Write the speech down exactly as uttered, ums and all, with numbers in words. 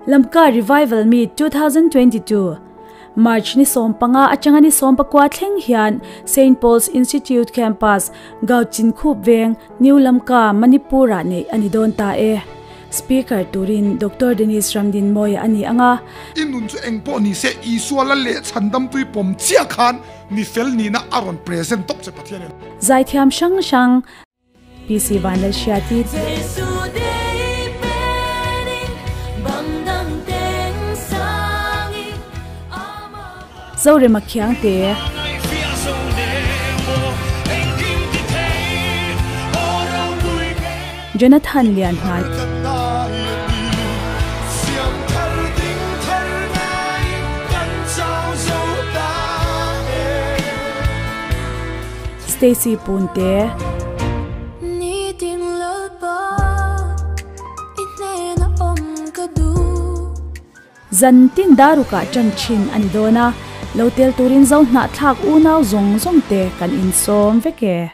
Lamka Revival Meet two thousand twenty-two. March ni sawm panga apan ni sawm pakua thleng hian Saint Paul's Institute Campus, Gauchinkhup Veng, New Lamka, Manipur ah neih a ni dawn ta e. Speaker turin Doctor Dennis Ramdinmawia a ni ang a. I nun chu engpawh ni se, Isua lal leh chhandamtu i pom chiah khan ni fel nihna a rawn present tawp che Pathian in. Zaithiam hrang hrang, P C Vanlalhriat, Zorema Khiangte, Jonathan Lianhnai, Stacy Punte. Nitin Lalpa, i hnena om ka duh. Zan tin dar ruk ah chanchin a ni dawn a, lo tel turin Zo hnahthlak unau zawng zawngte kan insawm vek e.